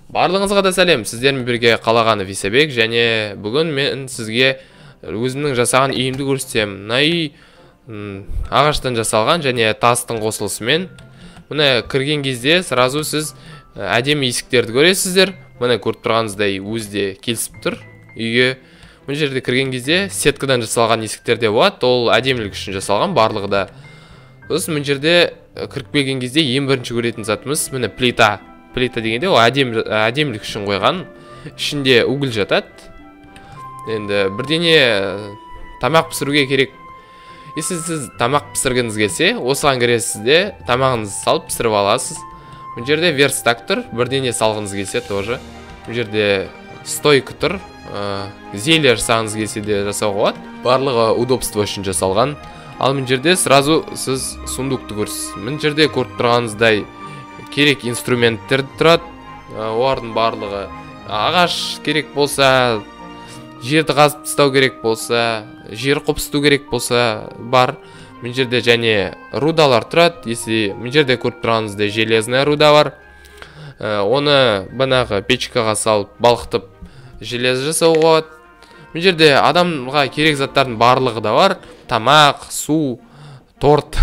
Барлығыңызға да сәлем, сіздермен бірге Қалағанов Исабек, және бүгін мен сізге өзімнің жасаған үйімді көрсетемін. Мына үй ағаштан жасалған және тастың қосылысымен. Мына кірген кезде сразу сіз әдемі есіктерді көресіздер. Мына көріп тұрғаныңыздай өзі де келісіп тұр үйге. Мына жерде кірген кезде сеткадан жасалған есіктер де болады, ол әдемілік үшін жасалған барлығы да. Сосын мына жерде кіріп келген кезде ең бірінші көретін затымыз міне плита. Плита дегенде ол әдемілік үшін қойған. Ішінде уголь жатады. Енді бірдеңе тамақ пісіруге керек. Если сіз тамақ пісіргіңіз келсе, осыған кіресіз де тамағыңызды салып пісіріп аласыз. Мына жерде верстак тұр, бірдеңе салғыңыз келсе тоже. Мына жерде стойка тұр, зелье жасағыңыз келсе де жасауға болады. Барлығы удобство үшін жасалған. Ал мына жерде сразу сіз сундукты көресіз. Мына жерде көріп тұрғаныңыздай керек инструменттер тұрады. Олардың барлығы ағаш керек болса, жерді қазып тастау керек болса, жер қопсыту керек болса бар. Мына жерде және рудалар тұрады. Если мына жерде көріп тұрғаныңыздай железная руда бар. Оны банағы печкаға салып балқытып железо жасауға болады. Мына жерде адамға керек заттардың барлығы да бар. Тамақ, су, торт,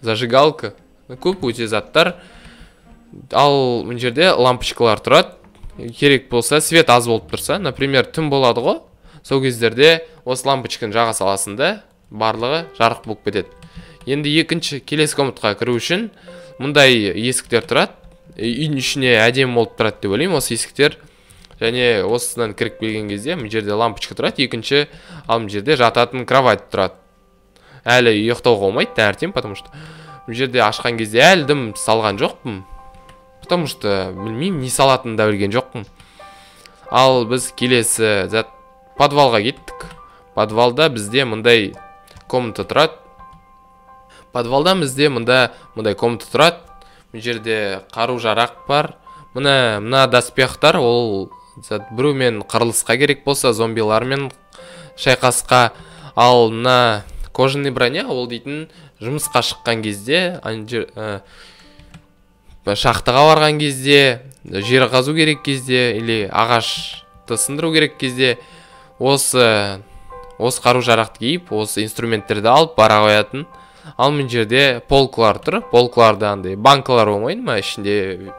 зажигалка, көп өте заттар. Ал мына жерде лампочкалар тұрады. Керек болса, свет аз болып тұрса, например, түн болады ғой, сол кездерде осы лампочканы жаға саласың да, барлығы жарық болып кетеді. Енді екінші келесі комнатаға кіру үшін мұндай есіктер тұрады. Үйдің ішіне әдемі болып тұрады деп ойлаймын осы есіктер. Және осыдан кіріп келген кезде мына жерде лампочка тұрады, екінші, ал мына жерде жататын кровать тұрады. Әлі ұйықтауға болмайды таңертең, потому что мына жерде ашқан кезде әлі дым салған жоқпын. Потому что білмеймін, не салатынын да білген жоқпын. Ал біз келесі зат подвалға кеттік. Подвалда бізде мындай комната тұрады. Подвалда бізде мындай комната тұрады. Мына жерде қару-жарақ бар. Мына доспехтар, ол зат біреумен қырылысқа керек болса, зомбилармен шайқасқа. Ал мына кожаный броня, ол дейтін жұмысқа шыққан кезде, шахтаға барған кезде, жер қазу керек кезде, или ағашты сындыру керек кезде, осы қару-жарақты киіп, осы инструменттерді алып бара қоятын. Ал мына жерде полкалар тұр. Полкаларда андай банкалар болмайды ма, ішінде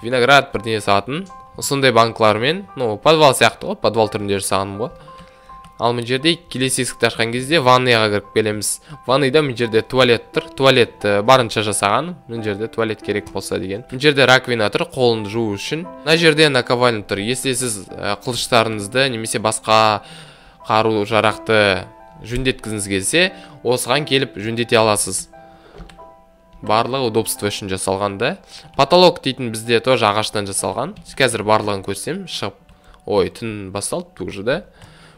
виноград бірдеңе салатын. Сондай банкалармен, ну, подвал сияқты ғой, подвал түрінде жасағаным ғой. Ал мына жерде келесі есікті ашқан кезде ванныйға кіріп келеміз. Ванныйда мына жерде туалет тұр. Туалет барынша жасаған. Мына жерде туалет керек болса деген. Мына жерде раковина тұр, қолын жуу үшін. Мына жерде наковальня тұр. Если сіз қылыштарыңызды немесе басқа қару-жарақты жөндеткіңіз келсе, осыған келіп жөндете аласыз. Барлығы удобство үшін жасалған да. Потолок дейтін бізде тоже ағаштан жасалған. Қазір барлығын көрсем, шығып. Ой, түн басталды уже да.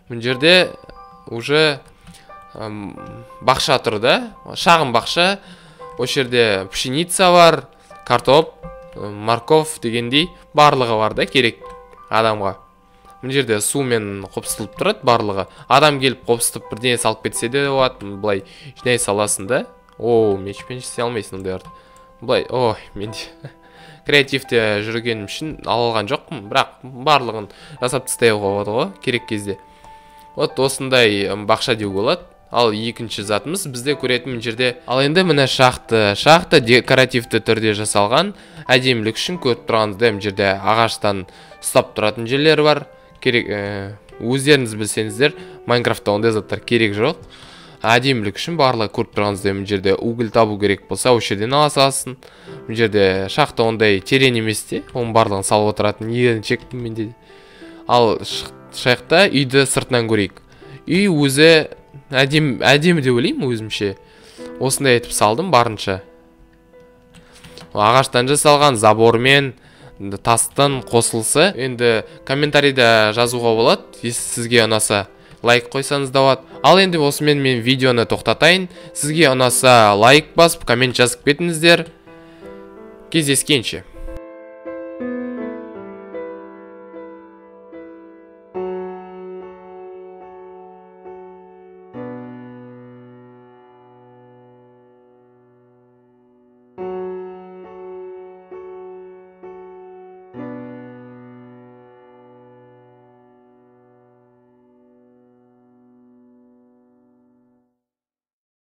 Мына жерде уже бақша тұр да, шағын бақша. Осы жерде пшеница бар, картоп, морковь дегендей барлығы бар да, керек адамға. Мына жерде сумен қопсытылып тұрады барлығы. Адам келіп қопсытып бірдеңе салып кетсе де болады, былай жинай саласың да. О, мечпен істей алмайсың ондайларды. Былай, ой, мен де креативте жүргенім үшін ала алған жоқпын, бірақ барлығын жасап тастауға болады ғой керек кезде. Вот осындай бақша деуге болады. Ал екінші затымыз бізде көретін мына жерде. Ал енді міне шахта. Шахта декоративті түрде жасалған. Әдемілік үшін көріп тұрғаныңыздай мына жерде ағаштан ұстап тұратын жерлер бар. Керек, өздеріңіз білсеңіздер, Майнкрафтта ондай заттар керек жоқ. Әдемілік үшін барлығы көріп тұрғаныңыздай мына жерде уголь табу керек болса, осы жерден ала саласың. Мына жерде шахта ондай терең емес те, оның барлығын салып отыратын еріншекпін мен де. Ал шахта үйді сыртынан көрейік. Үй өзі әдемі деп ойлаймын өзімше. Осындай етіп салдым барынша. Ағаштан жасалған забормен тастан қосылсы. Енді комментарийда жазуға болады, если сізге ұнаса лайк қойсаңыз да болады. Ал енді осымен мен видеоны тоқтатайын. Сізге ұнаса лайк басып, коммент жазып кетіңіздер. Кездескенше.